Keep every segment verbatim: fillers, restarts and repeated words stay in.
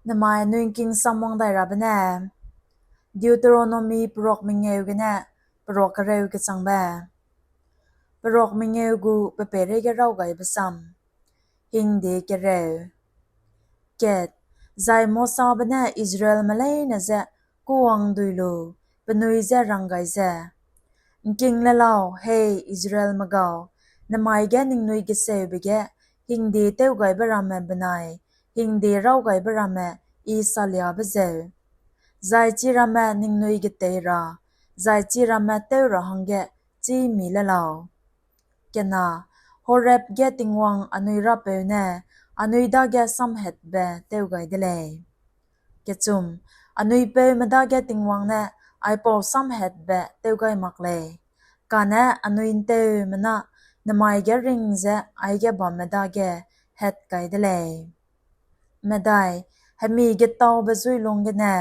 Nemai anui ’ngking samwang dai rabe ne, Deuteronomi peruak mengeu gene peruak kereu kechangbe. Peruak mengeu gu pe peireige raw gaibe sam. Hingde kereu. Kat, zai Mosabe ne Israelme leine je kûwang dui lu, penui je rang gai ze, ’Ngking le lau, hei Israelme gau, nemai ge ningnui geseube ge hingde tewgaibe ramme benai hingde raw gaibe ramme I saliabe zeu, zai chiramme ningnui getei ra, zai chiramme tew ra hangge chî mi le lau. Kena, Horeb ge Tingwang anui Rapeu ne anui dage samhatbe tew gai de lei. Kechum, anui peume dage Tingwang ne aipau samhatbe tew gai mak lei, kane anui ’nteumena nemai ge ring ze aige bamme dage hat kai de lei. Medai, hemi getaube zuilung gene,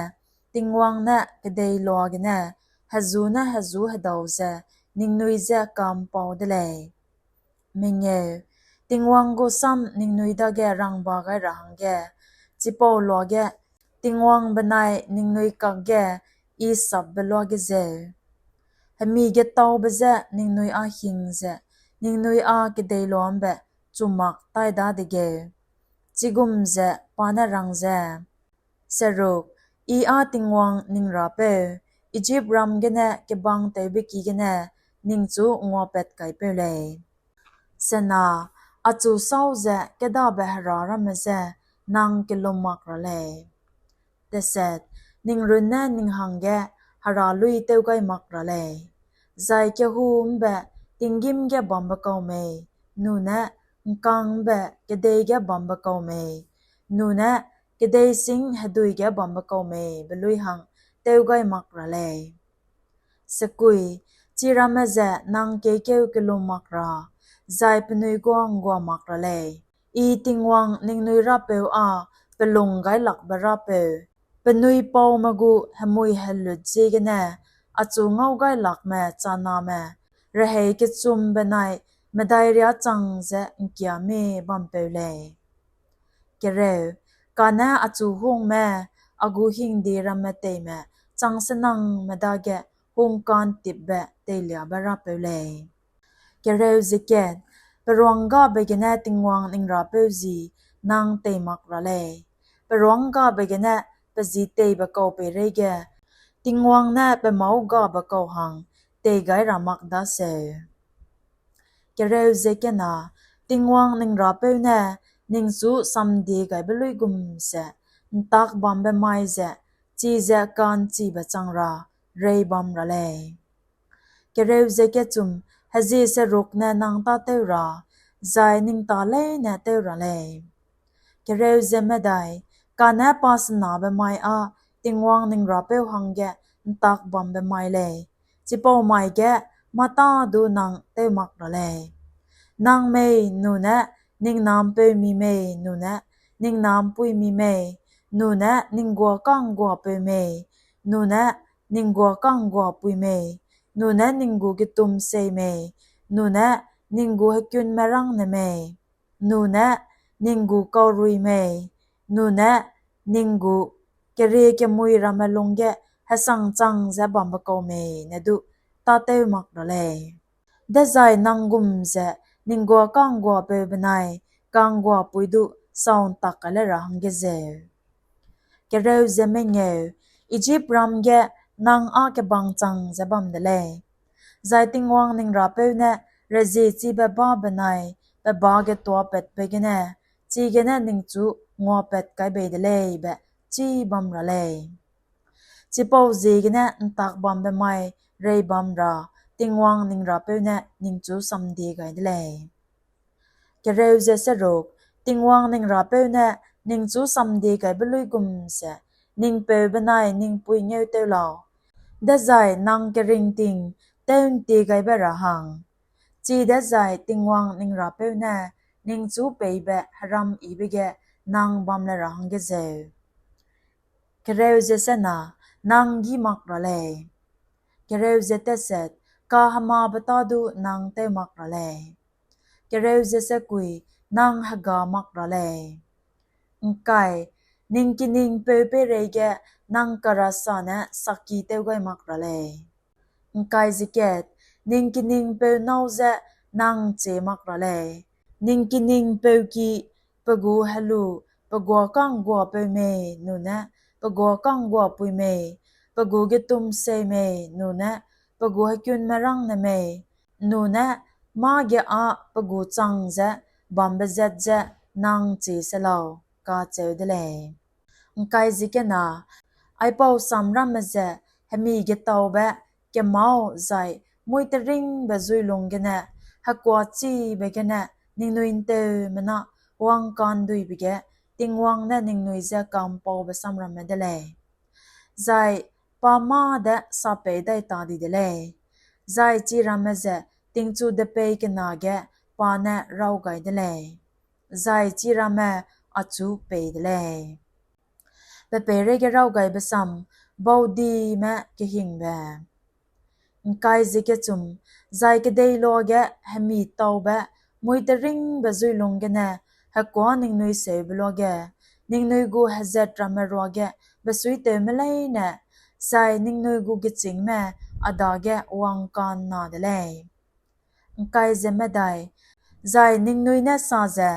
Tingwang ne kedei lua gene, hezu ne hezu hedau ze, ningnui je kampau de lei. Mengeu, Tingwang gu sam ningnui dage rangba gai ra hangge, chipau luage, Tingwang benai ningnui kakge I sapbe luage zeu. Hemi getaube je ningnui â hing ze, ningnui â kedei lua ’mbe chumak tai dadegeu. Chigum ze pa ne rang ze, Seruk, I â Tingwang ning Rapeu, Ijipram gene kebangtewbe ki gene ningchu nguapat kaipeu lei. Sena, achu sâu ze kêdabe hera ramme je nang kellum mak ra lei. Deset, ning runne ning hangge hera luî tew gai mak ra lei, zai kehû ’mbe tinggîm ge bambe kau mei, nune ’ngkang ’mbe kedei ge bambe kau mei, nune kedei sîng hedui ge bambe kau mei be luî hang tew gai mak ra lei. Sekui, chiramme ze nang keikeu kellum mak ra, zai penui guâ ’nggua mak ra lei. I Tingwang ningnui Rapeu â pelung gailakbe Rapeu, penui paume gu hemui helut ziegene achu ngau gailakme chaname rehei kechum benai medai riâ chang ze ’ngkiâmie bampeu lei. Kereu, kane achu hungme, a gu hingde ramme teime changsenangme dage hungka'ntipbe teiliabe Rapeu lei. Kereu ze kat, peruanggabe gene Tingwang ning Rapeu ji nang tei mak ra lei. Peruanggabe gene pe ji teibe kau peireige, Tingwang ne pe mâugabe kau hang tei gai ra mak daseu. Kereu ze kena, Tingwang ning Rapeu ne ningchu samdie gaibe luigum ze, ’ntak bambe mai ze, chize ka'nchibe chang ra, rei bam ra lei. Kereu ze kechum, hezie seruk ne nang tâtew ra, zai ning ta leine tew ra lei. Kereu ze medai, kane pasenabe mai â Tingwang ning Rapeu hangge ’ntak bambe mai lei, chipau mai ge mâ tâ du nang tew mak ra lei. Nang mei nune ning na ’mpeumi mei nune ning na ’mpuimi mei, nune ning guâ ka'ngguapeu mei, nune ning guâ ka'ngguapui mei, nune ning gu getumsei mei, nune ning gu hekunme rangne mei, nune ning gu kaurui mei, nune ning gu keriekemui ramme lungge hesangchang ze bambe kau mei ne du tâtew mak ra lei. Dezai nang gum ze ning guâ ka'ngguapeu benai ka'ngguapui du sau ’ntak kai le ra hangge zeu. Kereu ze mengeu, Ijipram ge nang â kebang chang ze bam de lei. Zai Tingwang ning Rapeu ne reziechibe ba benai pe ba getuapatbe gene, chigene ningchu nguapat kai bei de lei be chî bam ra lei. Chipauziegene ’ntak bambe mai rei bam ra Tingwang ning Rapeu ne ningchu samdie gai de lei. Kereu ze seruk, Tingwang ning Rapeu ne ningchu samdie gaibe luigum ze, ning peu benai ning pui ngeutew lau. Dezai nang keringting tew'ntie gaibe ra hang. Chidezai Tingwang ning Rapeu ne ningchu peibe heram yibe ge nang bam le ra hangge zeu. Kereu ze sena, nang gî mak ra lei. Kereu ze teset, kahemabe tâ du nang tew mak ra lei. Kereu ze sekui, nang hega mak ra lei. ’Ngkai, Ning kiningpeu peireige nang karasa ne sakki tew gai mak ra lei. ’Ngkai ze kat, ning kiningpeu nâu ze nang chie mak ra lei. Ning kiningpeu ki pe gu helu pe guâ ka'ngguapeu mei nune pe guâ ka'ngguapui mei, pe gu getumsei mei nune pe gu hekunmerângne mei, nune mâ ge â pe gu chang ze bambe zat ze nang chie se lau, kacheu de lei. ’Ngkai ze kena, aipau samramme ze hemi getaube, kemâu zai muiteringbe zuilung gene, hekuachibe gene ningnui ’nteumena wangkanduibe ge Tingwang ne ningnui je ka'mpaube samramme de lei. Zai pa mâ de sa pei dai ta di de lei, zai chiramme ze tingchu depei kena ge pa ne raw gai de lei, zai chiramme achu pei de lei. Pe peireige raw gaibe sam, baudime kehingbe. ’Ngkai ze kechum, zai kedeiloa ge hemi taube, muiteringbe zuilung gene, hekuâ ningnui seube luage, ningnui gu hezat ramme ruage besuitewme leine, zai ningnui gu gechîngme a dage wangka'nna de lei. ’Ngkai ze medai, zai ningnui ne sa ze,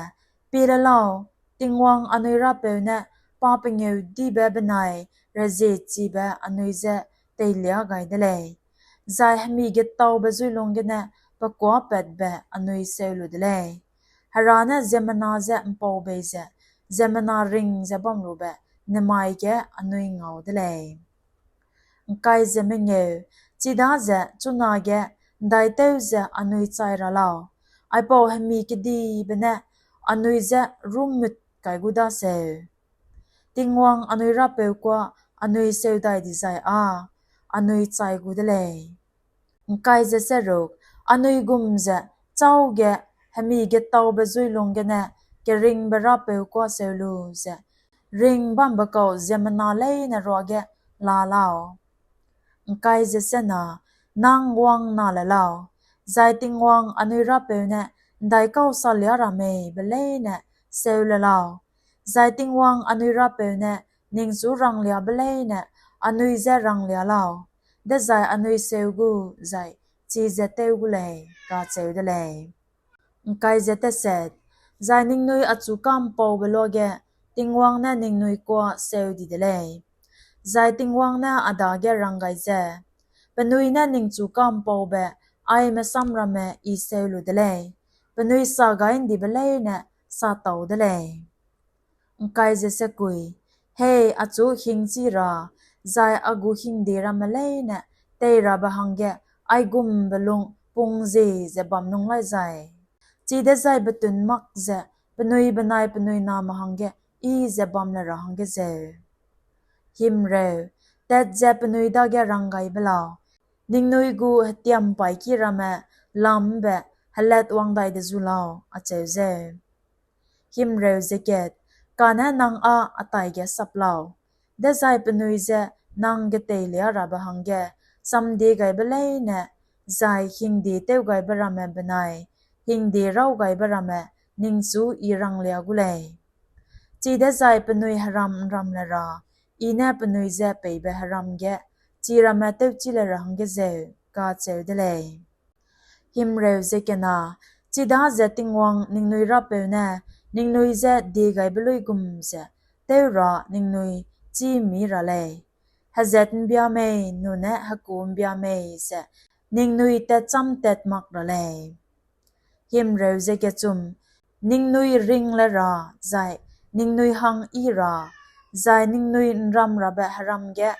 Pie le lau, Tingwang anui Rapeu ne pa pengêudibe benai reziechibe anui je teilia gai de lei, zai hemi getaube zuilung gene pe kuâpatbe anui seu lu de lei. Hera ne ziemmena je ’mpau bei ze, ziemmena ring ze bam lube nemai ge anui ngau de lei. ’Ngkai ze mengeu, chidaze chunage ’ndaitew ze anui chai ra lau, aipau hemi kedibe ne anui je rûmmut kai gu daseu. Tingwang anui Rapeu kuâ anui seu dai dizai â anui chai gu de lei. ’Ngkai ze seruk, anui gum ze châu ge hemi getaube zuilung gene keringbe Rapeu kuâ seu lu ze, ring bambe kau ziemmena leine ruage la lau. ’Ngkai ze sena, nang wang'nna le lau, zai Tingwang anui Rapeu ne ’ndaikau salia ra mei be leine seu le lau, zai Tingwang anui Rapeu ne ningchu rangliabe leine anui je ranglia lau, dezai anui seu gu zai chize tew gu lei, kacheu de lei. ’Ngkai ze teset, zai ningnui achu ka'mpaube luage Tingwang ne ningnui kuâ seu di de lei, zai Tingwang ne a dage rang gai ze, Penui ne ningchu ka'mpaube aime samramme I seu lu de lei, penui sa gai ’ndibe leine sa tau de lei. ’Ngkai ze sekui, hei achu hingchi ra, zai a gu hingde ramme leine tei rabe hangge aigumbe lung pungzie ze bam nung lai zai, chidezai betun mak ze penui benai penui name hangge I ze bam le ra hangge zeu. Himreu, tat ze penui dage rang gai be lau, ningnui gu hetiampaîki ramme lambe helatwang dai de zu lau, acheu zeu. Himreu ze kat, kane nang â a taige sap lau, dezai penui je nang geteilia rabe hangge samdie gaibe leine, zai hingde tewgaibe ramme benai hingde raw gaibe ramme ningchu I ranglia gu lei. Chidezai penui heram ’nram le ra, I ne penui je peibe heram ge chiramme tewchi le ra hangge zeu, kacheu de lei. Himreu ze kena, chidaze Tingwang ningnui Rapeu ne ningnui je diegaibe luigum ze tew ra ningnui chî mî ra lei, hezat ’mbia mei nune heku ’mbia mei ze ningnui tatchâm tat mak ra lei. Himreu ze kechum, ningnui ring le ra, zai ningnui hang yi ra, zai ningnui ’nram rabe heram ge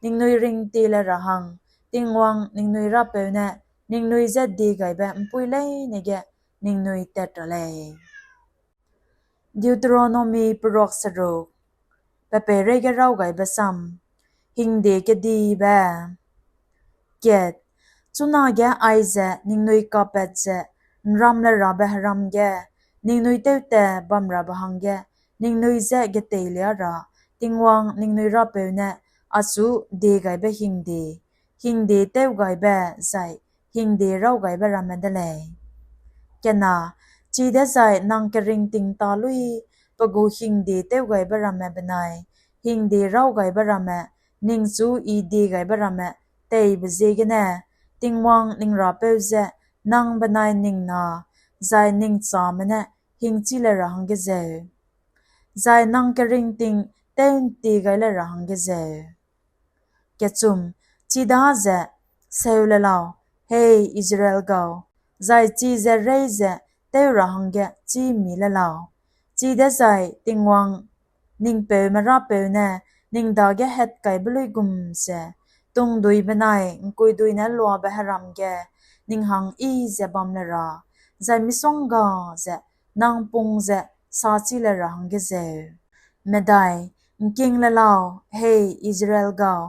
ningnui ringtie le ra hang, Tingwang ningnui Rapeu ne ningnui je diegaibe ’mpuî leine ge ningnui tat ra lei. Deuteronomi peruak seruk, pe peireige raw gaibe sam, hingde kedibe. Kat, chunage aize ningnui kapat ze ’nram le rabe heram ge ningnui tewtat bam rabe hangge ningnui je geteilia ra Tingwang ningnui Rapeu ne achu diegaibe hingde, hingde tewgaibe zai hingde raw gaibe ramme de lei. Kena, chidezai nang keringting tâ luî, pe gu hingde tewgaibe ramme benai hingde raw gaibe ramme, ningchu I diegaibe ramme teibe ziegene Tingwang ning Rapeu je nang benai ning na zai ning chame ne hingchî le ra hangge zeu, zai nang keringting tew'ntie gai le ra hangge zeu. Kechum, chidaze seu le lau, hei Israel gau, zai chize reî ze tew ra hangge chî mi le lau. Chidezai Tingwang ning peume Rapeu ne ning dage hatkaibe luigum ze, tungdui benai ’ngkuidui ne luabe heram ge ning hang yi ze bam le ra, zai misongga ze nang pung ze sachî le ra hangge zeu. Medai, ’ngking le lau, hei Israel gau,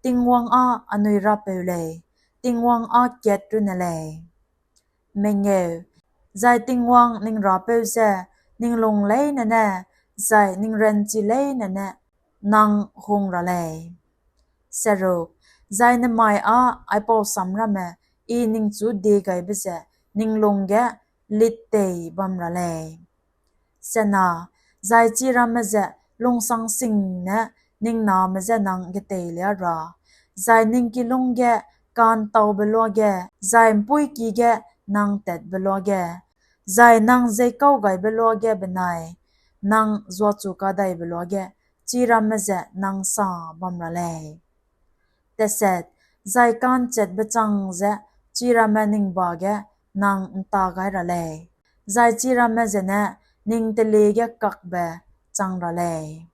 Tingwang â anui Rapeu lei, Tingwang â kat runne lei. Mengeu, zai Tingwang ning Rapeu je ning lung leine ne, zai ning ranchi leine ne nang hung ra lei. Seruk, zai nemai â aipau sam ramme I ningchu diegaibe ze ning lung ge lit tei bam ra lei. Sena, zai chiramme ze lungsang sing ne ning name je nang geteilia ra, zai ning kilûng ge ka'ntaube luage, zai ’mpuîki ge nang tatbe luage, zai nang jeikau gaibe luage benai nang zuachu kadaibe luage chiramme ze nang sa bam ra lei. Teset, zai ka'nchetbe chang ze chiramme ning ba ge nang ’nta gai ra lei, zai chiramme zene ning tele ge kakbe chang ra lei.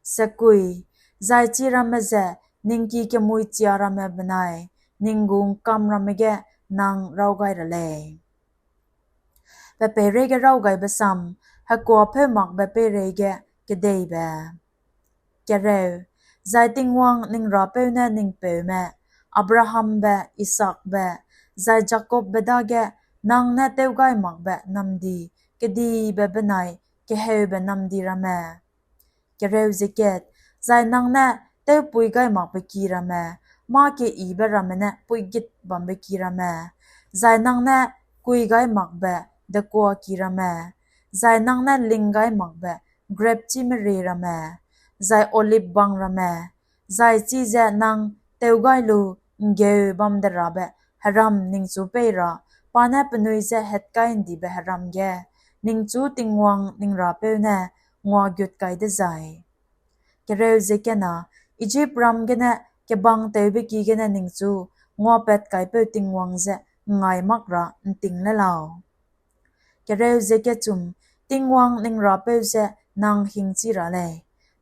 Sekui, zai chiramme ze ning ki kemui chia ramme benai ning gu ’ngkam ramme ge nang raw gai ra lei. Pe peireige raw gaibe sam, hekuâpeu makbe peireige kedeibe. Kereu, zai Tingwang ning Rapeu ne ning peume, Abrahambe, Isaakbe, zai Jakobbe dage nang ne tewgaimakbe namdi kedibe benai keheube namdi ramme. Kereu ze kat, zai nang ne tewpui gai makbe ki ramme, mâ keyibe ramme ne puigit bambe ki ramme, zai nang ne kui gai makbe dekuaki ramme, zai nang ne ling gai makbe grepchî merie ramme, zai olib bang ramme, zai chize nang tew gai lu ’nggeu bam de rabe heram ningchu pei ra, pa ne penui je hetkai ’ndibe heram ge, ningchu Tingwang ning Rapeu ne nguagut kai dezai. Kereu ze kena, Ijipram gene kebangtewbe ki gene ningchu nguapatkaipeu Tingwang je ’ngngai mak ra ’nting le lau. Kereu ze kechum, Tingwang ning Rapeu je nang hingchî ra lei,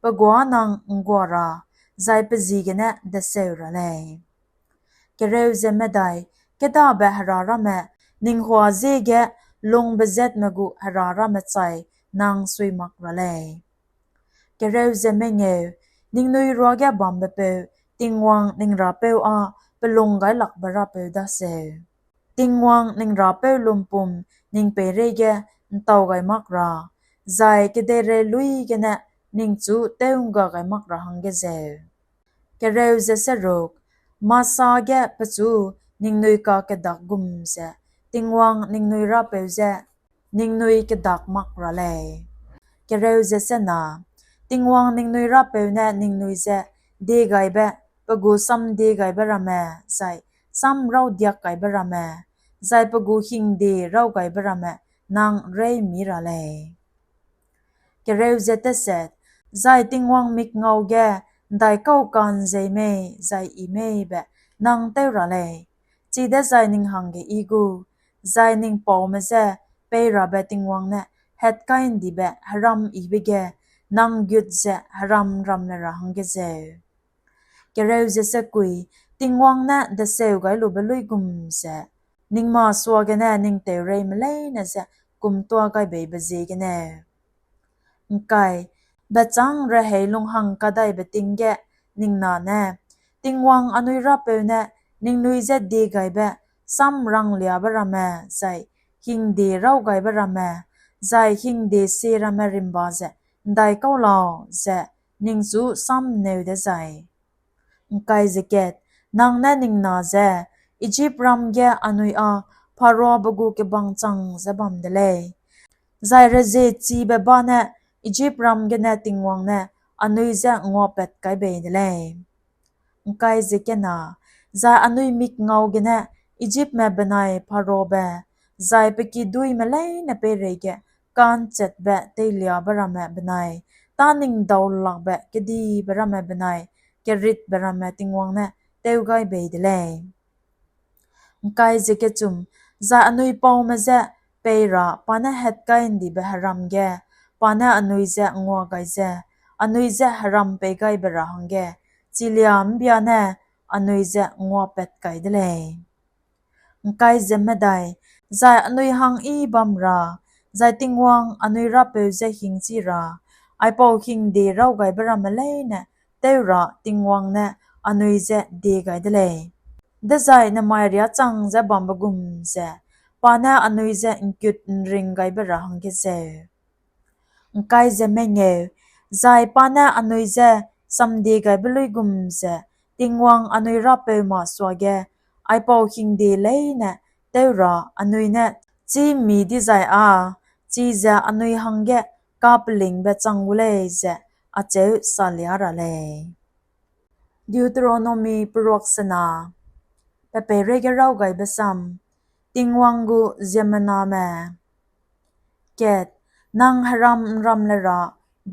pe guâ nang ’nggua ra, zai pe ji gene deseu ra lei. Kereu ze medai, kêdabe hera ramme, ning huâ ziege lungbe zatme gu hera ramme chai nang sui mak ra lei. Kereu ze mengeu, ningnui ruage bambepeu Tingwang ning Rapeu â pe lunggailakbe Rapeu daseu. Tingwang ning Rapeu lumpum ning peireige ’ntau gai mak ra, zai kedeirei luî gene ningchu tew'ngga gai mak ra hangge zeu. Kereu ze seruk, Masa ge pechu ningnui kakedak gum ze, Tingwang ningnui Rapeu je ningnui kedak mak ra lei. Kereu ze sena, Tingwang ningnui Rapeu ne ningnui je diegaibe, pe gu samdiegaibe ramme, zai samrawdiak kaibe ramme, zai pe gu hingde raw gaibe ramme nang reîmi ra lei. Kereu ze teset, zai Tingwang mikngau ge ’ndaikau ka'nzei mei zai i mei be nang tew ra lei, chidezai ning hangge i gu, zai ning paume je pei rabe Tingwang ne hetkai ’ndibe heram yibe ge nang gut ze heram ram le ra hangge zeu. Kereu ze sekui, Tingwang ne deseu gai lube luigum ze, ning masuagene ning teureime leine je kumtuâ gai beibe ziegeneu. ’Ngkai, bechâng rehei lunghang kadaibe ting ge ning na ne, Tingwang anui Rapeu ne ningnui je diegaibe samrangliabe ramme, zai hingde raw gaibe ramme, zai hingde sie ramme rimba ze ’ndaikau lau ze ningchu samneu dezai. ’Ngkai ze kat, nang ne ning na ze, Ijipram ge anui â Pharaobe gu kebang chang ze bam de lei, zai reziechibe ba ne Ijipram gene Tingwang ne anui je nguapat kai bei de lei. ’Ngkai ze kena, zai anui mikngau gene Ijipme benai Pharaobe, zai pe kiduîme leine peireige ka'nchetbe teiliabe ramme benai tâningdaulakbe kedibe ramme benai keritbe ramme Tingwang ne tew gai bei de lei. ’Ngkai ze kechum, zai anui paume je pei ra pa ne hatkai'ndibe heram ge, pa ne anui je ngua gai ze, anui je heram pei gai be ra hangge, chilia ’mbia ne anui je nguapat kai de lei. ’Ngkai ze medai, zai anui hang yi bam ra, zai Tingwang anui Rapeu je hingchi ra, aipau hingde raw gaibe ramme leine tew ra Tingwang ne anui je die gai de lei. Dezai nemai riâ chang ze bambe gum ze, pa ne anui je ’ngkut ’nring gaibe ra hangge zeu. ’Ngkai ze mengeu, zai pa ne anui je samdie gaibe luigum ze, Tingwang anui Rapeu masuage, aipau hingde leine tew ra anui ne chî ’mmi dizai â, chize anui hangge kapelingbe chang gu lei ze acheu salia ra lei. Deuteronomi peruak sena, pe peireige raw gaibe sam, Tingwang gu ziemmename. Kat, nang heram ’nram le ra,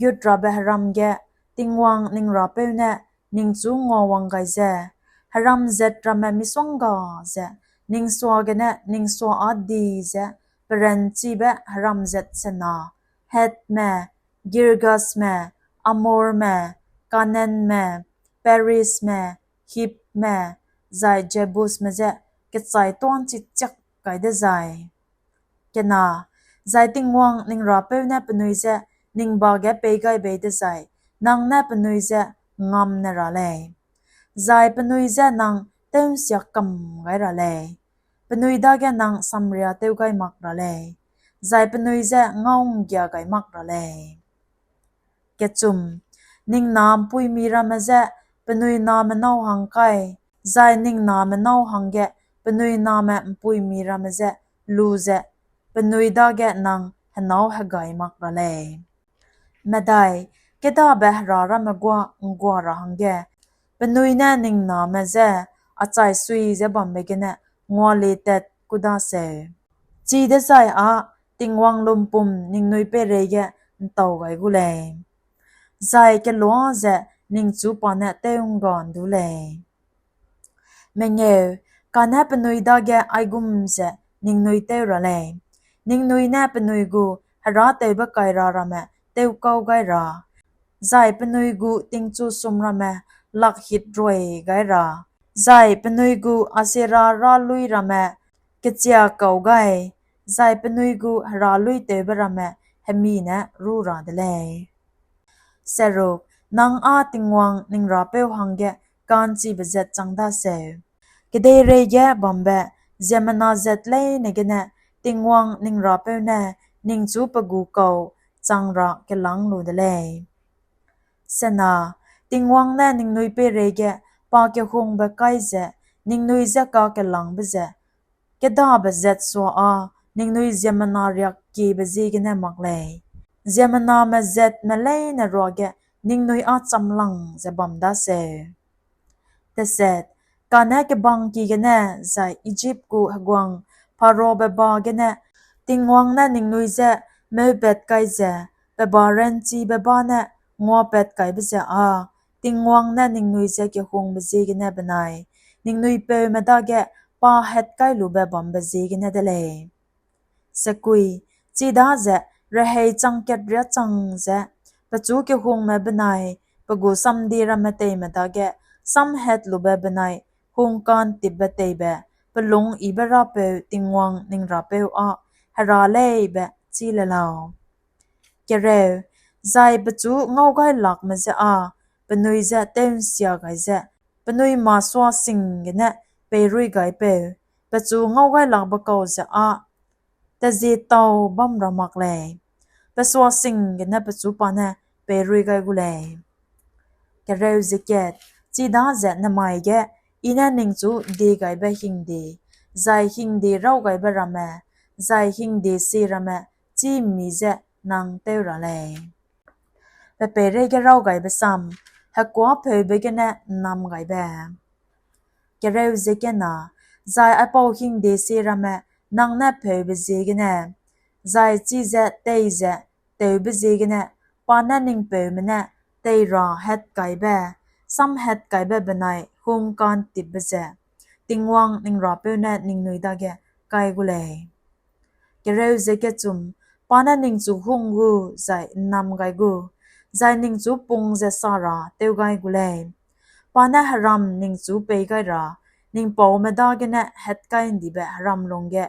gut rabe heram ge, Tingwang ning Rapeu ne ningchu nguawang gai ze, heram zat ramme misongga ze, ning suagene ning sua â di ze, peranchibe heram zat sena, Hethme, Girgasme, Amorme, Kanaanme, Perizme, Hibme, zai Jebusme je kechai tuâ ’nchi chiak kai dezai. Kena, zai Tingwang ning Rapeu ne penui je ning ba ge pei gai bei dezai, nang ne penui je ngam ne ra lei. Zai penui je nang tew'nsia kam gai ra lei. Penui dage nang samria tew gai mak ra lei. Zai penui je ngau'nggia gai mak ra lei. Kechum, ning na ’mpuimi ramme je penui name nâu hang kai, zai ning name nâu hangge penui name ’mpuimi ramme je lu ze penui dage nang henâu hegai mak ra lei. Medai, kêdabe hera ramme guâ ’nggua ra hangge penui ne ning name je achaisui ze bambe gene ngualietat ku daseu. Chidezai â Tingwang lumpum ningnui peireige ’ntau gai gu lei, zai kelua ze ningchu pa ne tew'ngga ’ndu lei. Mengeu, kane penui dage aigum ze ningnui tew ra lei: Ningnui ne penui gu herâtewbe-kaira ramme tewkau gai ra, zai penui gu tingchusum ramme lakhit ruai gai ra, zai penui gu Asera râluî ramme kechia kau gai, zai penui gu herâluîtewbe ramme hemi ne rû ra de lei. Seruk, nang â Tingwang ning Rapeu hangge ka'nchibe zat chang daseu. Kedeireige bambe ziemmena zat leine gene Tingwang ning Rapeu ne ningchu pe gu kau chang ra kelâng lu de lei. Sena, Tingwang ne ningnui peireige pakehungbe kai ze ningnui je kakelângbe ze kêdabe zat sua â ningnui ziemmena riak kiebe ziegene mak lei; ziemmename zatme leine ruage ningnui â chamlang ze bam daseu. Teset, kane kebangki gene zai Ijip gu heguang Pharaobe ba gene Tingwang ne ningnui je meupat kai ze pe ba ranchibe ba ne nguapat kaibe ze â Tingwang ne ningnui je kehungbe ziegene benai ningnui peume dage pa hatkailube bambe ziegene de lei. Sekui, chidaze rehei chang kat riâ chang ze pechu kehungme benai pe gu samdie ramme teime dage samhatlube benai hungka'ntipbe teibe pe lungyibe Rapeu Tingwang ning Rapeu â Hera lei be chî le lau. Kereu, zai pechu ngaugailakme je â penui je tew'nsia gai ze penui masuasing gene peiruigaipeu, pechu ngaugailakbe kau ze â tezie tau bam ra mak lei; pe suasing gene pechu pa ne peirui gai gu lei. Kereu ze kat, chidaze nemai ge I ne ningchu diegaibe hingde, zai hingde rawgaibe ramme, zai hingde sie ramme chî ’mmi je nang tew ra lei. Pe peireige raw gaibe sam, hekuâpeube gene ’nnam gaibe. Kereu ze kena, zai aipau hingde sie ramme nang ne peube ziegene, zai chize tei ze tewbe ziegene, pa ne ning peume ne tei ra hatkaibe, samhatkaibe benai hungka'ntipbe ze, Tingwang ning Rapeu ne ningnui dage kai gu lei. Kereu ze kechum, pa ne ningchu hung gu zai ’nnam gai gu, zai ningchu pung ze sa ra tew gai gu lei. Pa ne heram ningchu pei gai ra, ning paume dagene hatkai'ndibe heram lungge,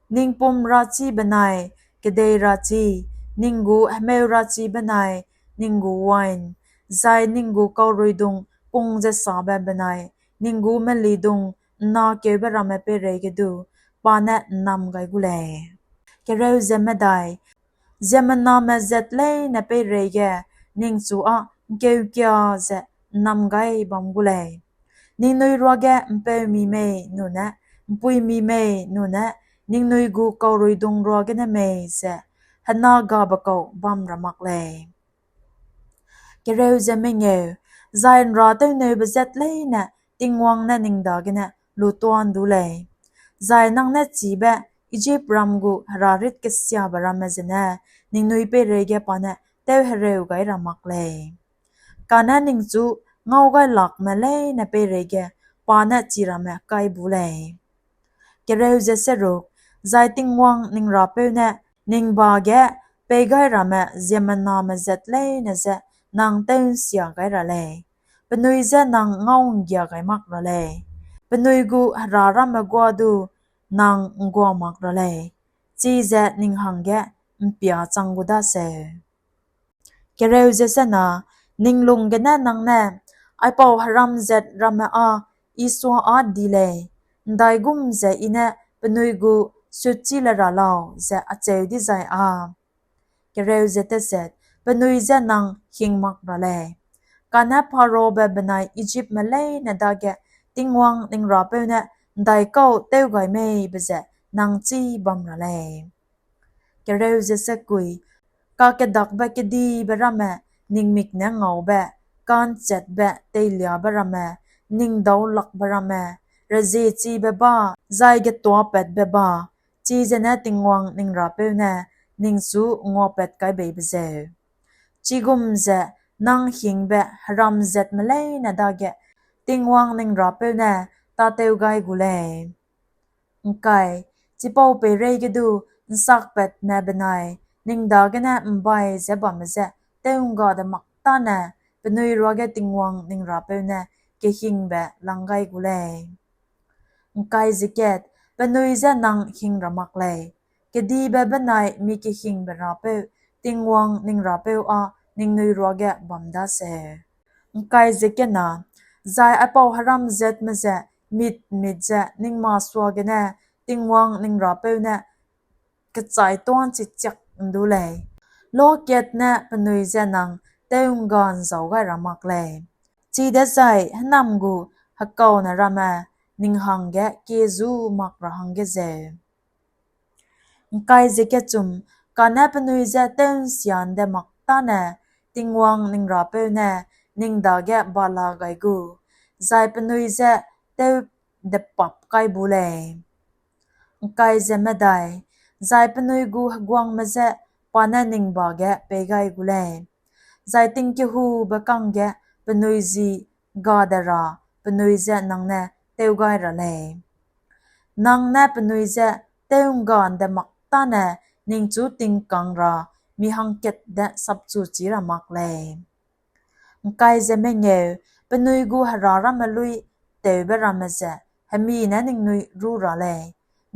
ning pum rachi benai kedei rachi, ning gu hemeu rachi benai ning gu wain, zai ning gu kauruidung pung ze sabe benai ning gu melidung ’nnakeube ramme peireige du pa ne ’nnam gai gu lei. Kereu ze medai, ziemmename zat leine peireige ningchu â ’ngkeukia ze ’nnam gai bam gu lei. Ningnui ruage ’mpeumi mei nune, ’mpuimi mei nune, ningnui gu kauruidung ruagene mei ze hena gabe kau bam ra mak lei. Kereu ze mengeu, zai ’nrâtewneube zat leine Tingwang ne ning dagene lutuâ ’ndu lei. Zai nang ne chibe Ijipram gu herarit kesiabe ramme zene ningnui peireige pa ne tewhereu gai ra mak lei. Kane ningchu ngaugailakme leine peireige pa ne chiramme kai bu lei. Kereu ze seruk, zai Tingwang ning Rapeu ne ning ba ge pei gai ramme ziemmename zat leine je nang tew'nsia gai ra lei. Penui je nang ngau'nggia gai mak ra lei. Penui gu hera ramme guâ du nang ’nggua mak ra lei. Chize ning hangge ’mpia chang gu daseu. Kereu ze sena, ning lung gene nang ne, aipau heram zat ramme â I sua â di lei, ’ndaigum ze I ne penui gu sutchi le ra lau ze acheu dizai â. Kereu ze teset, penui je nang hing mak ra lei. Kane Pharaobe benai Ijipme leine dage Tingwang ning Rapeu ne ’ndaikau tew gai mei be ze nang chî bam ra lei. Kereu ze sekui, kakedakbe kedibe ramme, ning mik ne ngaube, ka'nchetbe teiliabe ramme, ning daulakbe ramme, reziechibe ba, zai getuapatbe ba, chize ne Tingwang ning Rapeu ne ningchu nguapat kai bei be zeu. Chigum ze nang hingbe heram zatme leine dage Tingwang ning Rapeu ne tâtew gai gu lei. ’Ngkai, chipau peireige du ’nsakpatme benai ning dagene ’mbai ze bamme je tew'ngga de mak tâne penui ruage Tingwang ning Rapeu ne kehingbe lang gai gu lei. ’Ngkai ze kat, penui je nang hing ra mak lei. Kedibe benai mi kehingbe Rapeu, Tingwang ning Rapeu â ningnui ruage bam daseu. ’Ngkai ze kena, zai aipau heram zatme ze mit-mit ze ning masuagene Tingwang ning Rapeu ne kechai tuâ ’nchichiak ’ndu lei. Lokat ne penui je nang tew'ngga ’nzau gai ra mak lei. Chidezai hênam gu hekaune ramme ning hangge kiezu mak ra hangge zeu. ’Ngkai ze kechum, kane penui je tew'nsia ’nde mak tâne Tingwang ning Rapeu ne ning dage bala gai gu, zai penui je tew depap kai bu lei. ’Ngkai ze medai, zai penui gu heguangme je pa ne ning ba ge pei gai gu lei. Zai tingkehube kangge penui ji ga de ra penui je nang ne tew gai ra lei. Nang ne penui je tew'ngga ’nde mak tâne ningchu tingkang ra mi hangkat de sapchu chi ra mak lei. ’Ngkai ze mengeu, penui gu hera ramme lui tewbe ramme ze hemi ne ningnui rû ra lei.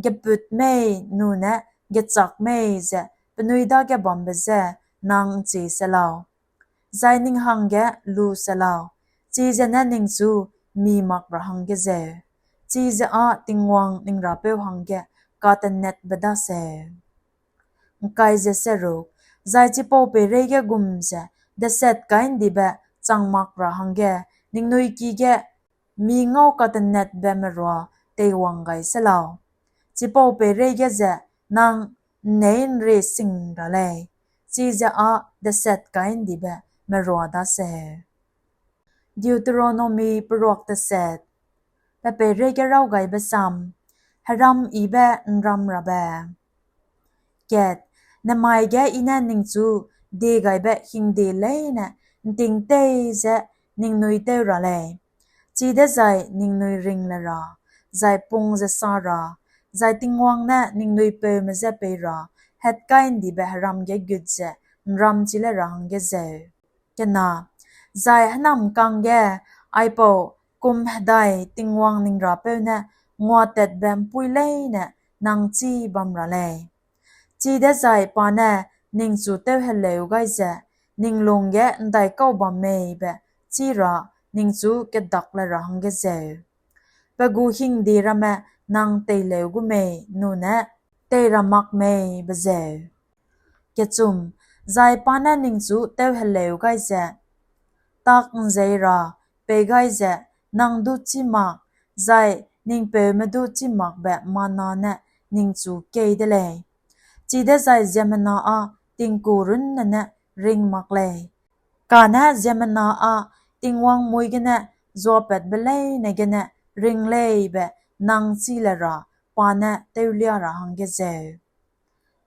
Gepût mei nune gechâk mei ze penui dage bambe je nang ’nchi se lau, zai ning hangge lu se lau, chize ne ningchu mi mak ra hangge zeu. Chize â Tingwang ning Rapeu hangge katenetbe daseu. ’Ngkai ze seruk, zai chipau peireige gum ze deset kai ’ndibe chang mak ra hangge ningnui ki ge mi ngau katenetbe merua teiwang gai se lau. Chipau peireige ze nang ’nnei ’nrie sing ra lei, chize â deset kai ’ndibe merua daseu. Deuteronomi peruak teset. Pe peireige raw gaibe sam, heram yibe ’nram rabe. Kat, nemai ge I ne ningchu die gaibe hingde leine ’nting tei ze ningnui tew ra lei. Chidezai ningnui ring le ra, zai pung ze sa ra, zai Tingwang ne ningnui peume je pei ra, hetkai ’ndibe heram ge gut ze ’nram chi le ra hangge zeu. Kena, zai hênamkang ge aipau kum hedai Tingwang ning Rapeu ne nguatatbe ’mpuî leine nang chî bam ra lei. Chidezai pa ne ningchu tewheleu gai ze, ning lung ge ’ndaikau bam mei be chî ra ningchu kedak le ra hangge zeu. Pe gu hingde ramme nang teileu gu mei nune tei ra mak mei be zeu. Kechum, zai pa ne ningchu tewheleu gai ze, tak ’nzei ra pei gai ze, nang du chî mak, zai ning peume du chî makbe mana ne ningchu kei de lei. Chidezai ziemmena â tingku runne ne ring mak lei. Kane ziemmena â Tingwang mui gene zuapatbe leine gene ring lei be nang chî le ra pa ne tewlia ra hangge zeu.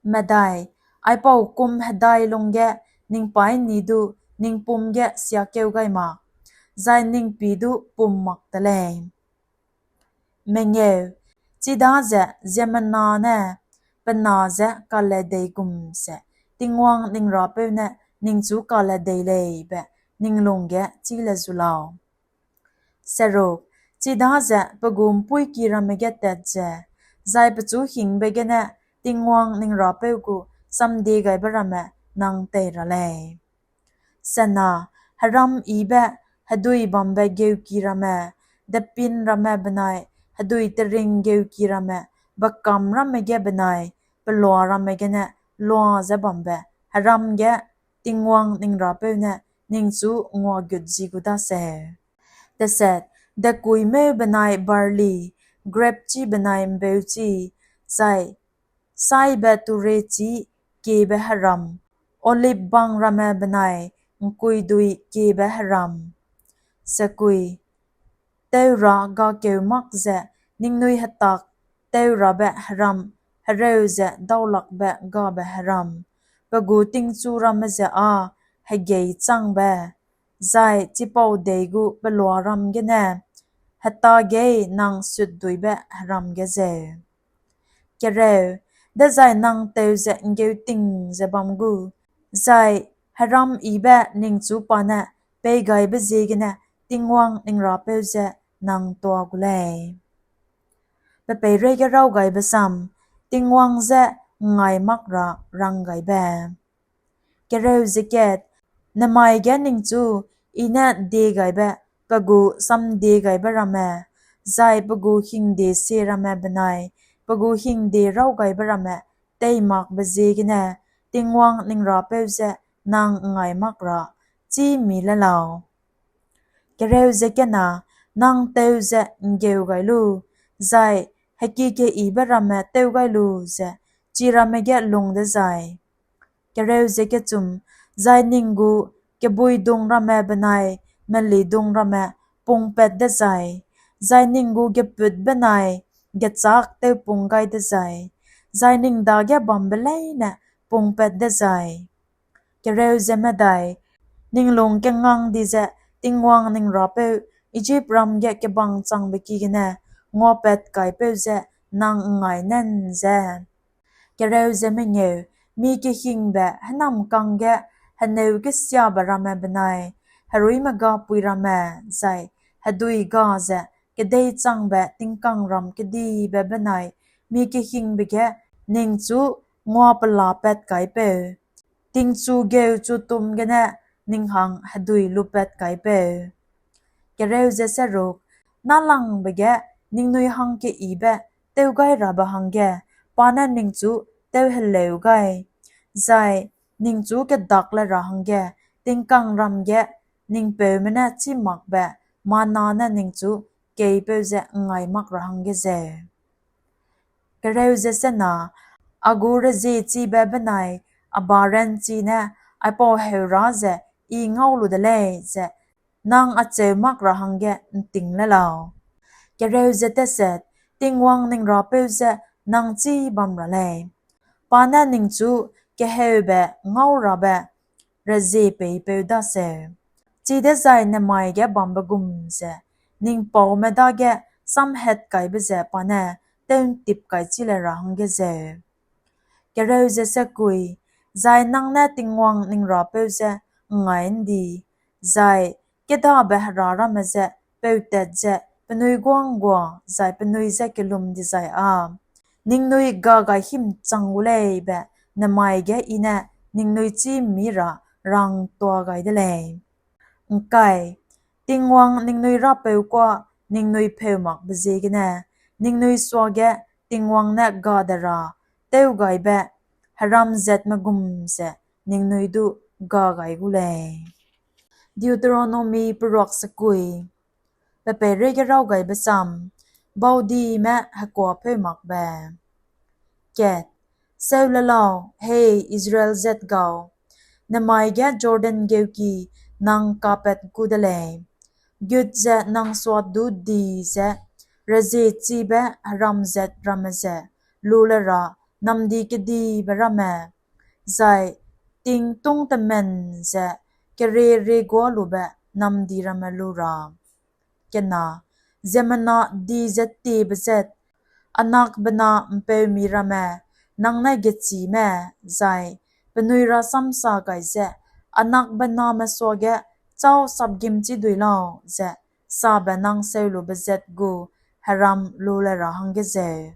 Medai, aipau kum hedai lungge ning paîni du ning pum ge siakeu gai mak, zai ning pî du pum mak te lei. Mengeu, chidaze ziemmena ne pe na je kale dei gum ze, Tingwang ning Rapeu ne ningchu kale dei lei be ning lungge chî le zu lau. Seruk, chidaze pe gu ’mpuîki ramme ge tat ze, zai pechu hingbe gene Tingwang ning Rapeu gu samdiegaibe ramme nang tei ra lei. Sena, heram yibe hedui bambe geuki ramme, depin ramme benai hedui tering geuki ramme, bekâm ramme ge benai pelua ramme gene lua ze bambe heram ge Tingwang ning Rapeu ne ningchu nguagut zi gu daseu. Teset, dekuîmeu benai barli, grepchi benai ’mbeuchi, zai saibe turechi kiebe heram, olib bang ramme benai ’ngkuidui kiebe heram. Sekui, teu ra gakeu mak ze ningnui hetak teu rabe heram, hereu ze daulakbe gabe heram, pe gu tingchu ramme ze â hegei changbe, zai chipau dei gu pelua ram gene hetagei nang sutduibe heram ge zeu. Kereu, dezai nang teu ze ’nggeuting ze bam gu, zai heram yibe ningchu pa ne peigaibe ziegene Tingwang ning Rapeu je nang tuâ gu lei. Pe peireige raw gaibe sam, Tingwang je ’ngngai mak ra ranggaibe. Kereu ze kat, nemai ge ningchu I ne diegaibe pe gu samdiegaibe ramme, zai pe gu hingde sie ramme benai pe gu hingde raw gaibe ramme tei makbe ziegene Tingwang ning Rapeu je nang ’ngngai mak ra chî mi le lau. Kereu ze kena, nang teu ze ’nggeu gai lu, zai heki keyibe ramme tew gai lu ze chiramme ge lung dezai. Kereu ze kechum, zai ning gu kebuidung ramme benai melidung ramme pungpat dezai, zai ning gu gepût benai gechâk tewpung gai dezai, zai ning dage bambe leine pungpat dezai. Kereu ze medai, ning lung kengang di ze Tingwang ning Rapeu Ijipram ge kebang changbe ki gene nguapat kaipeu je nang ’ngngai nan ze. Kereu ze mengeu, mi kehingbe hênamkang ge heneu kesiabe ramme benai heruime gapui ramme, zai hedui ga ze kedei changbe tingkangram kedibe benai mi kehingbe ge ningchu nguapelapat kaipeu, tingchu geuchu tum gene ning hang hedui lupat kaipeu. Kereu ze seruk, nâlangbe ge ningnui hangkeyibe tewgai rabe hangge pa ne ningchu tewheleu gai, zai ningchu kedak le ra hangge tingkangram ge ning peume ne chî makbe mana ne ningchu keipeu je ’ngngai mak ra hangge zeu. Kereu ze sena, a gu reziechibe benai a ba ranchi ne aipau heurâ ze I ngau lu de lei ze nang acheu mak ra hangge ’nting le lau. Kereu ze teset, Tingwang ning Rapeu je nang chî bam ra lei. Pa ne ningchu keheube ngau rabe rezie peipeu daseu, chidezai nemai ge bambe gum ze ning paume dage samhatkaibe ze pa ne tew'ntip kaichi le ra hangge zeu. Kereu ze sekui, zai nang ne Tingwang ning Rapeu je ’ngngai ’ndi, zai kêdabe hera ramme je peutat ze penui guâ ’nggua zai penui je kellum dizai â ningnui ga gai himchang gu lei be nemai ge I ne ningnui chî ’mmi ra rangtua gai de lei. ’Ngkai, Tingwang ningnui Rapeu kuâ ningnui pheu makbe ziegene ningnui suage Tingwang ne ga de ra tewgaibe heram zatme gum ze ningnui du ga gai gu lei. Deuteronomi peruak sekui. Pe peireige raw gaibe sam, Baudime hekuâpheu makbe. Kat, seu le lau, hei Israel zat gau, nemai ge Jordan geuki nang kapat gu de lei. Gut ze nang suat du di ze, reziechibe heram zat ramme ze lu le ra namdi kedibe ramme, zai tingtung temen ze kerie-rie guâ lube namdi ramme lu ra. Kena, ziemmena di ze tiebe zat, Anak bena ’mpeumi ramme nang ne gechîme, zai penui rasam sa gai ze, Anak bename suage châu sapgîmchî dui lau, ze sabe nang seulube zat gu heram lu le ra hangge zeu.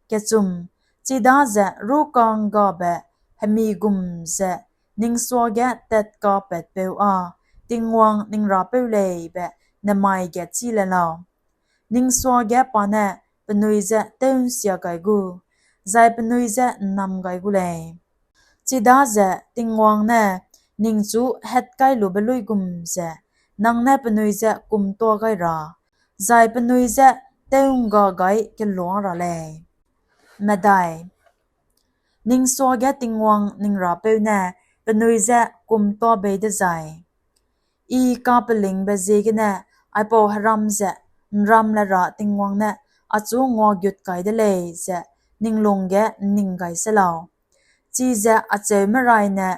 Kechum, chidaze rûka'nggabe hemi gum ze ning suage tat kapatpeu â Tingwang ning Rapeu lei be nemai ge chî le lau. Ning suage pa ne penui je tew'nsia gai gu, zai penui je ’nnam gai gu lei. Chidaze Tingwang ne ningchu hatkailube luigum ze nang ne penui je kumtuâ gai ra, zai penui je tew'ngga gai kelua ra lei. Medai, ning suage Tingwang ning Rapeu ne penui je kumtuâ bei dezai, I kapelingbe ziegene aipau heram ze ’nram le ra Tingwang ne achu nguagut kai de lei ze ning lung ge ’nning gai se lau. Chize acheume raine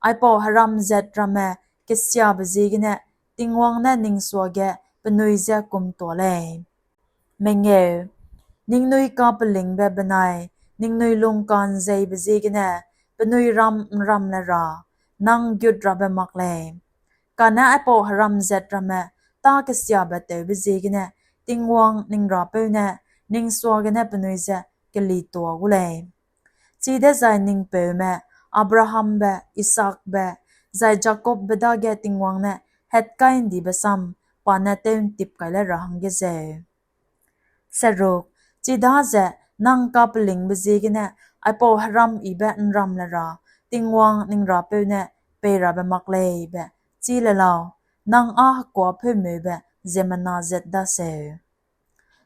aipau heram zat ramme kesiabe ziegene Tingwang ne ning suage penui je kumtuâ lei. Mengeu, ningnui kapelingbe benai ningnui lungka'nzeibe ziegene penui ram ’nram le ra nang gut rabe mak lei. Kane aipau heram zat ramme tâ kesiabe tewbe ziegene Tingwang ning Rapeu ne ning suagene penui je kelituâ gu lei. Chidezai ning peume Abrahambe, Isaakbe, zai Jakobbe dage Tingwang ne hatkai ’ndibe sam pa ne tew'ntip kai le ra hangge zeu. Seruk, chidaze nang kapelingbe ziegene aipau heram yibe ’nram le ra Tingwang ning Rapeu ne pei rabe mak lei be chî le lau, nang â hekuâpheumeube ziemmena zat daseu.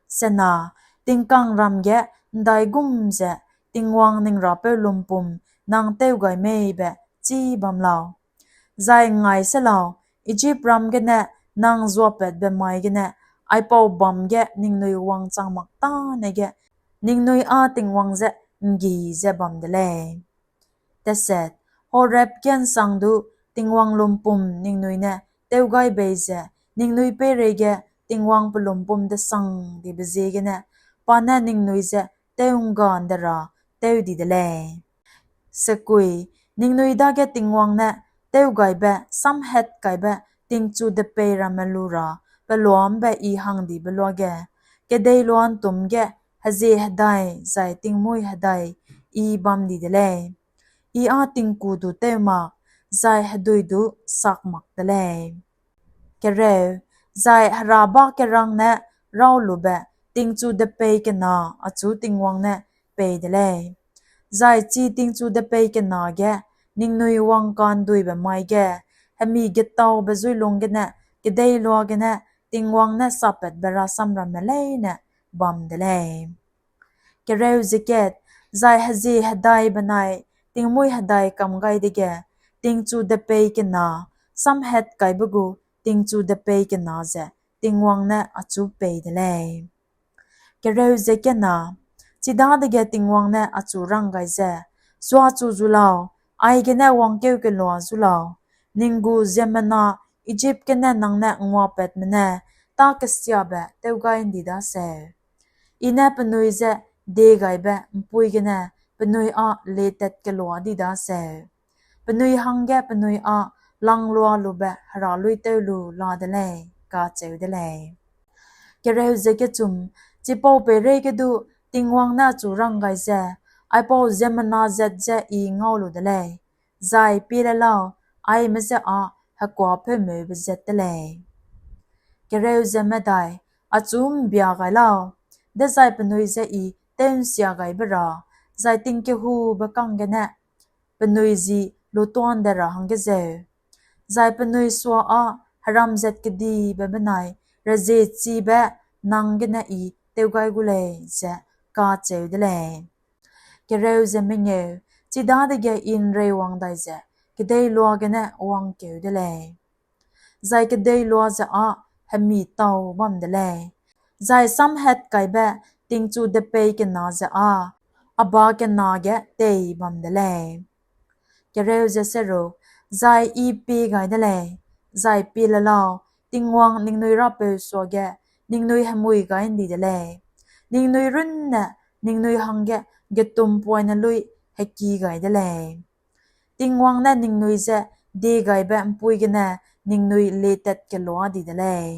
Sena, tingkangram ge ’ndaigum ze Tingwang ning Rapeu lumpum nang tew gai mei be chî bam lau. Zai ngai se lau, Ijipram gene nang zuapatbe mai gene aipau bam ge ningnui wangchang mak tâne ge ningnui â Tingwang je ’nggi ze bam de lei. Teset, Horeb ge ’nsang du Tingwang lumpum ningnui ne tew gai bei ze ningnui peireige Tingwang pe lumpum desang dibe ziegene pa ne ningnui je tew'ngga ’nde ra tew di de lei. Sekui, ningnui dage Tingwang ne tewgaibe samhatkaibe tingchu depei ramme lu ra peluambe I hangdibe luage, kedeiloa'ntûm ge hezie hedai zai tingmuî hedai I bam di de lei. I â tingku du tew mak, zai hedui du sak mak de lei. Kereu, zai herâ bâ kerang ne raw lube tingchu depei kena achu Tingwang ne pei de lei. Zai chi tingchu depei kena ge ningnui wangka'nduibe mai ge hemi getaube zuilung gene kedeiloa gene Tingwang ne sapatbe rasam ramme leine bam de lei. Kereu ze kat, zai hezie hedai benai tingmuî hedai kam gai dege, tingchu depei kena samhatkaibe gu tingchu depei kena ze Tingwang ne achu pei de lei. Kereu ze kena, chidadege Tingwang ne achu rang gai ze, Suachu zu lau, aigene wangkeu kelua zu lau, ning gu ziemmena Ijip gene nang ne nguapatme ne tâ kesiabe tew gai ’ndi daseu. I ne penui je diegaibe ’mpuî gene penui â lietat kelua di daseu. Penui hangge penui â langlualube hera luîtew lu la de lei, kacheu de lei. Kereu ze kechum, chipau peireige du Tingwang ne achu rang gai ze, Aipau ziemmena zat je I ngau lu de lei, zai pie le lau, aime je â hekuâpeumeube zat de lei. Kereu ze medai, achu ’mbia gai lau, dezai penui je I tew'nsia gai be ra, zai tingkehube kang gene penui ji lutuan de ra hangge zeu, zai penui sua â heram zat kedibe benai reziechibe nang gene I tew gai gu lei, ze kacheu de lei. Kereu ze mengeu, chidadege I ’nreiwang dai ze kedeiloa gene wangkeu de lei. Zai kedeiloa ze â hemi tau bam de lei. Zai samhatkaibe tingchu depei kena ze â a ba kena ge tei bam de lei. Kereu ze seruk, zai I pie gai de lei, zai pie le lau, Tingwang ningnui Rapeu suage ningnui hemui gai ’ndi de lei. Ningnui runne ningnui hangge getumpoine luî heki gai de lei. Tingwang ne ningnui je diegaibe ’mpuî gene ningnui lietat kelua di de lei.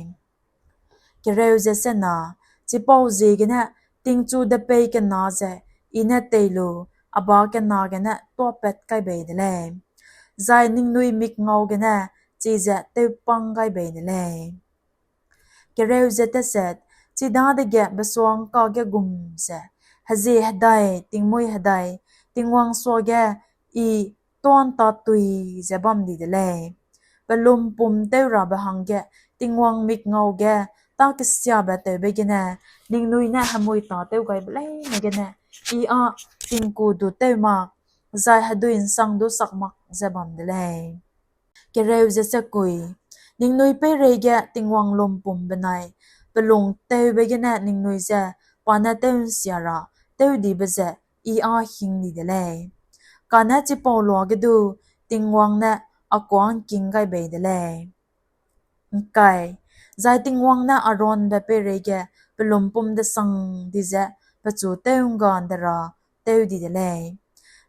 Kereu ze sena, chipau ziegene tingchu depei kena ze I ne tei lu, a ba kena gene tuâpat kai bei de lei, zai ningnui mikngau gene chize tewpâng gai bei de lei. Kereu ze teset, chidadege besua'ngka ge gum ze, hezie hedai, tingmuî hedai, Tingwang suage I tuâ ’ntatui ze bam di de lei. Pelumpum tew rabe hangge Tingwang mikngau ge tâ kesiabe tewbe gene, ningnui ne hemui tâtew gaibe leine gene, I â tingku du tew mak, zai hedui ’nsang du sak mak ze bam de lei. Kereu ze sekui, ningnui peireige Tingwang lumpum benai pelung tewbe gene ningnui je pa ne tew'nsia ra tewdibe ze I â hing di de lei. Kane chipau luage du Tingwang ne a kuâ ’ngking gai bei de lei. ’Ngkai, zai Tingwang ne Aaronbe peireige pelumpum desang di ze pechu tew'ngga ’nde ra tew di de lei.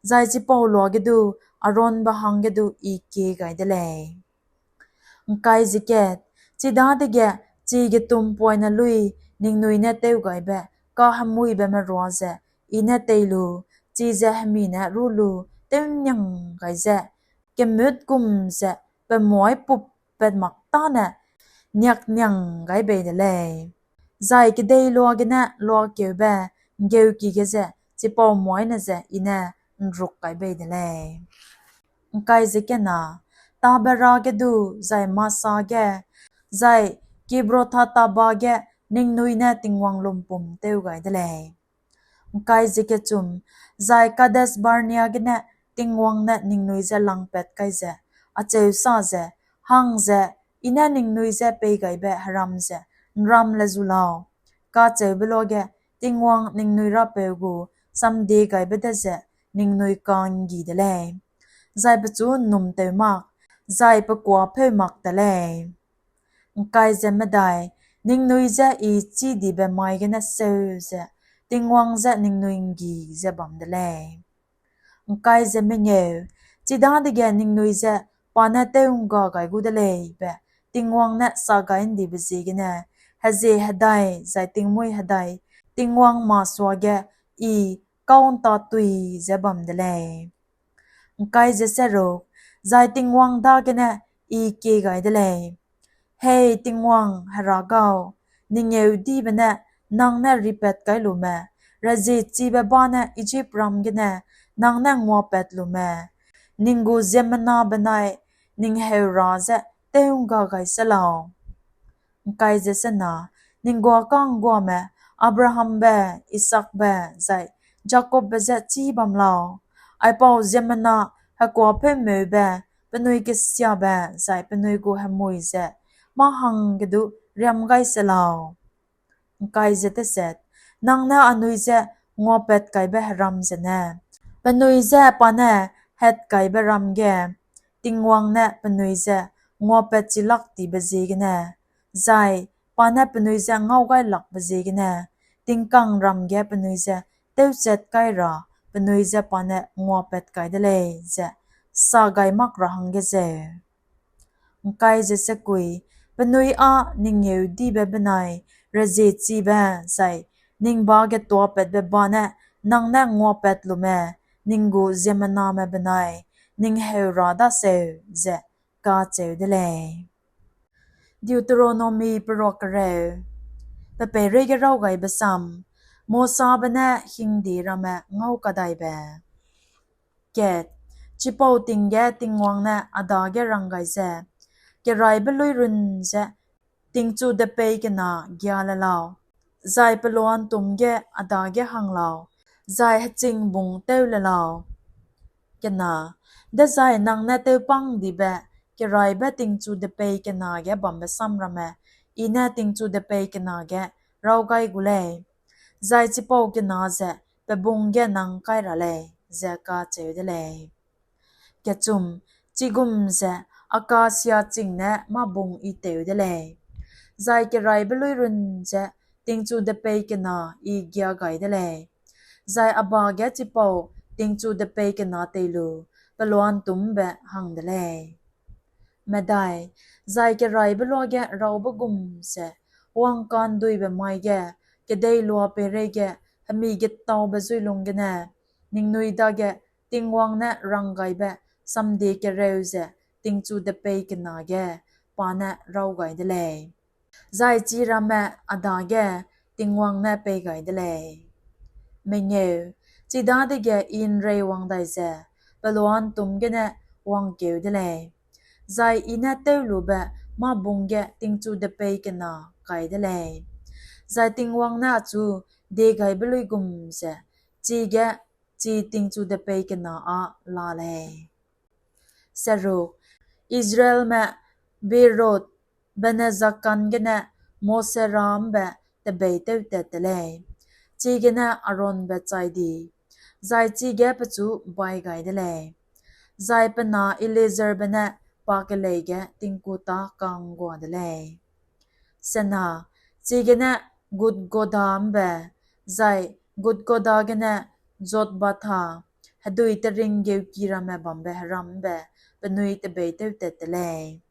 Zai chipau luage du Aaronbe hangge du I kie gai de lei. ’Ngkai ze kat, chidadege chi getumpoine luî ningnui ne tewgaibe kahemuibe merua ze I ne tei lu, chize hemi ne rû lu tew'nniang gai ze, kemut gum ze pemuai puppat mak tâne niak'nniang gai bei de lei. Zai kedeiloa gene luakeube ’nggeuki ge ze chipau muaine ze I ne ’nruk kai bei de lei. ’Ngkai ze kena, Tabera ge du, zai Masa ge, zai Kibrothataba ge ningnui ne Tingwang lumpum tew gai de lei. ’Ngkai ze kechum, zai Kades Barnea gene Tingwang ne ningnui je langpat kai ze, acheu sa ze, hang ze, I ne ningnui je peigaibe heram ze ’nram le zu lau, kacheube luage Tingwang ningnui Rapeu gu samdiegaibe de ze ningnui ka'nggi de lei, zai pechu ’nnumtew mak, zai pe kuâ pheu mak te lei. ’Ngkai ze medai, ningnui je I chî dibe mai gene seu ze, Tingwang je ningnui ’nggi ze bam de lei. ’Ngkai ze mengeu, chidadege ningnui je pa ne tew'ngga gai gu de lei be Tingwang ne sa gai ’ndibe ziegene, hezie hedai zai tingmuî hedai Tingwang masuage I kau ’ntatui ze bam de lei. ’Ngkai ze seruk, zai Tingwang dagene I kie gai de lei: Hei Tingwang, Hera gau, ning ngeudibe ne nang ne ripat kai lume, raziechibe ba ne Ijipram gene nang ne nguapat lume, ning gu ziemmena benai ning heu ra je tew'ngga gai se lau. ’Ngkai ze sena, ning guâ ka'ngguame Abrahambe, Isaakbe, zai Jakobbe je chî bam lau. Aipau ziemmena hekuâ pheumeube penui kesiabe zai penui gu hemui ze mâ hangge du riam gai se lau. Nang ne anui je nguapat kaibe heram zene, penui je pa ne hatkaibe ram ge Tingwang ne penui je nguapat chilak tibe ziegene, zai pa ne penui je ngaugailakbe ziegene, tingkangram ge penui je tewchat kai ra penui je pa ne nguapat kai de lei, ze sa gai mak ra hangge zeu. Penui â ning ngeudibe benai reziechibe zai ning ba getuapatbe ba ne nang ne nguapat lume ning gu ziemmename benai ning heu ra daseu, ze kacheu de lei. Deuteronomi peruak kereu. Pe peireige raw gaibe sam, Mosabe ne hingde ramme ngau kadaibe. Kat, chipau ting ge Tingwang ne a dage rang gai ze, keraibe luirun ze tingchu depei kena gia le lau, zai peloa'ntûm ge a dage hang lau, zai hechingbung tew le lau. Kena, dezai nang ne tewpâng dibe keraibe tingchu depei kena ge bambe sam ramme, I ne tingchu depei kena ge raw gai gu lei, zai chipau kena ze pe bung ge nang kai ra lei, ze kacheu de lei. Kechum, chigum ze akasia ching ne mâ bung I tew de lei, zai keraibe luirun ze tingchu depei kena I gia gai de lei, zai a ba ge chipau tingchu depei kena tei lu peloa'ntûmbe hang de lei. Medai, zai keraibe luage raube gum ze wangka'nduibe mai ge kedeiloa peireige hemi getaube zuilung gene ningnui dage Tingwang ne rang gaibe samdie kereu ze tingchu depei kena ge pa ne raw gai de lei, zai chiramme a dage Tingwang ne pei gai de lei. Mengeu, chidadege I ’nreiwang dai ze peloa'ntûm gene wangkeu de lei, zai I ne tewlube mâ bung ge tingchu depei kena kai de lei, zai Tingwang ne achu diegaibe luigum ze chige chi tingchu depei kena â la lei. Seruk, Israelme Beeroth Bene-jaakan gene Mosera ’mbe tebeîtewtat te lei, chigene Aaronbe chai di, zai chige pechu bai gai de lei, zai pe na Eleazarbe ne pa kelei ge tingku tâ ka'nggua de lei. Sena, chigene Gudgoda ’mbe, zai Gudgoda gene Jotbatha, hedui teringgeuki ramme bambe heram ’mbe penui tebeîtewtat te lei.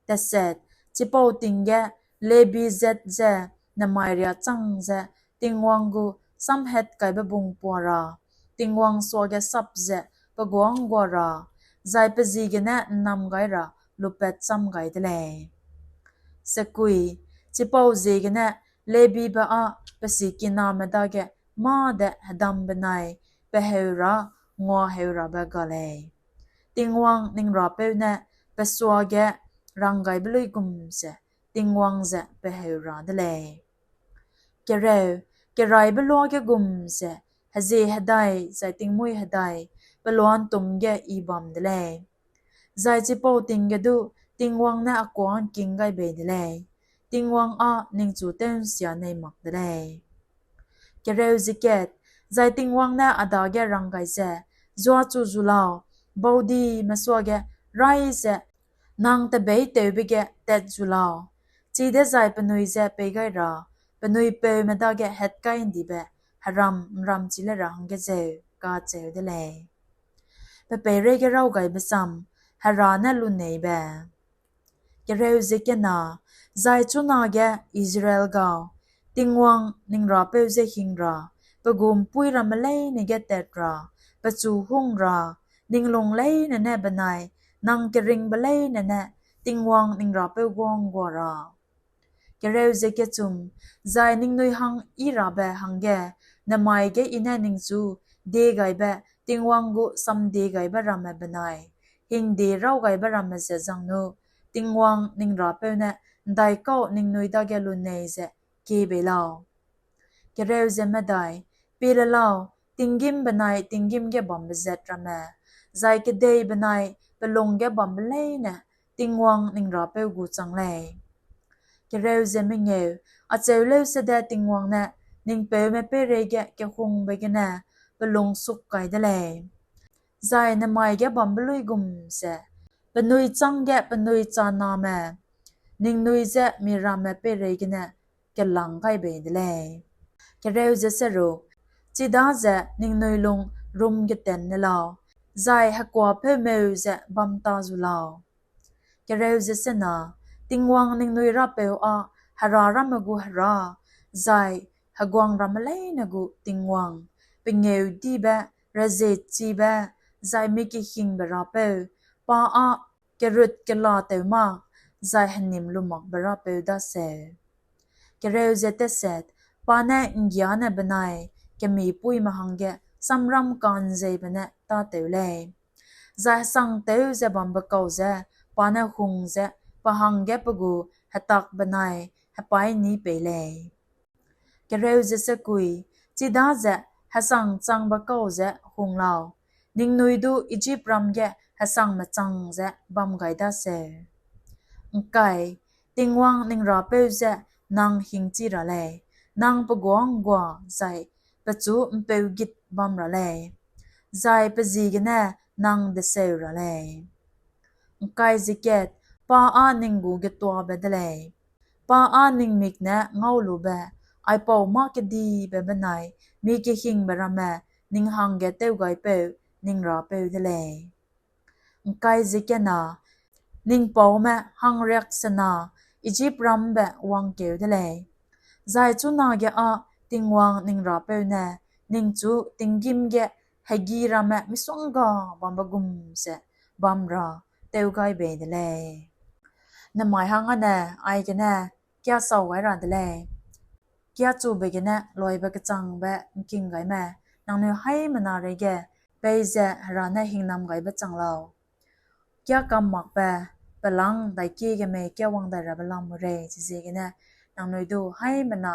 Teset, chipau ting ge Lebi zat ze nemai riâ chang ze Tingwang gu samhatkaibe bung pua ra, Tingwang suage sap ze pe guâ ’nggua ra, zai pe ji gene ’nnam gai ra lupat cham gai de lei. Sekui, chipauziegene Lebibe â pe sikiname dage mâ de hedam benai pe heu ra nguaheu rabe ga lei, Tingwang ning Rapeu ne pe suage ranggaibe luigum ze Tingwang ze pe heu ra de lei. Kereu, keraîbe luage gum ze hezie hedai zai tingmuî hedai peloa'ntûm ge I bam de lei, zai chipau ting ge du Tingwang ne a kuâ ’ngking gai bei de lei, Tingwang â ningchu tew'nsia nei mak de lei. Kereu ze kat, zai Tingwang ne a dage rang gai ze, zuachu zu lau, baudime suage raî ze nang tebeîtewbe ge tat zu lau, chidezai penui je pei gai ra penui peume dage hatkai'ndibe heram ’nramchi le ra hangge zeu, kacheu de lei. Pe peireige raw gaibe sam, Hera ne luneibe. Kereu ze kena, zai chunage Israel gau, Tingwang ning Rapeu je hing ra, pe gu ’mpuî ramme leine ge tat ra, pechu hung ra, ning lung leine ne benai nang keringbe leine ne Tingwang ning Rapeu guâ ’nggua ra. Kereu ze kechum, zai ningnui hang yi rabe hangge, nemai ge I ne ningchu diegaibe Tingwang gu samdiegaibe ramme benai hingde raw gaibe ramme ze zangno Tingwang ning Rapeu ne ’ndaikau ningnui dage lunei ze kie bei lau. Kereu ze medai, pie le lau, tinggîm benai tinggîm ge bambe zat ramme, zai kedei benai pe lung ge bambe leine Tingwang ning Rapeu gu chang lei. Kereu ze mengeu, acheu leusede Tingwang ne ning peume peireige kehungbe gene pe lung suk kai de lei. Zai nemai ge bambe luigum ze, penui chângge penui chaname, ningnui je miramme peireigene kelang gai bei de lei. Kereu ze seruk, chidaze ningnui lung rum geten ne lau, zai hekuâpeumeu ze bam ta zu lau. Kereu ze sena, Tingwang ningnui Rapeu â hera ramme gu Hera, zai heguang ramme leine gu Tingwang, pengêudibe, reziechibe, zai mi kehingbe Rapeu, pa â kerut kelatew mak, zai henim lu makbe Rapeu daseu. Kereu ze teset, pa ne ’nggiâne benai kemipuime hangge samram ka'nzeibe ne tâtew lei. Zai hesang tew ze bambe kau ze pa ne hung ze pe hangge pe gu hetak benai hepaî ni pei lei. Kereu ze sekui, chidaze hesang changbe kau ze hung lau, ningnui du Ijipram ge hesangme chang ze bam gai daseu. ’Ngkai, Tingwang ning Rapeu je nang hingchi ra lei, nang pe guâ ’nggua zai pechu ’mpeugit bam ra lei, zai pe ji gene nang deseu ra lei. ’Ngkai ze kat, pa â ning gu getuabe de lei, pa â ning mik ne ngaulube, aipau mâ kedibe benai mi kehingbe ramme ning hangge tewgaipeu ning Rapeu de lei. ’Ngkai ze kena, ning paume hangriaksena Ijiprambe wangkeu de lei, zai chunage â Tingwang ning Rapeu ne ningchu tinggîm ge hegi ramme misongga bambe gum ze bam ra tew gai bei de lei. Nemai hang âne aigene kiasau gai ra de lei. Kiachube gene loibe kechangbe ’ngking gaime, nangnui haimena reige peize Hera ne hingnam gaibe chang lau. Kiakam makbe, pelâng daikie ge mei kiawang dai rabe lam murei ziegene, nangnui du haimena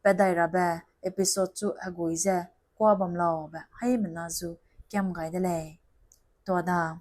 pe dai rabe episode chu hegui ze kuâ bam laube haimena zu kiam gai de lei. Tuada.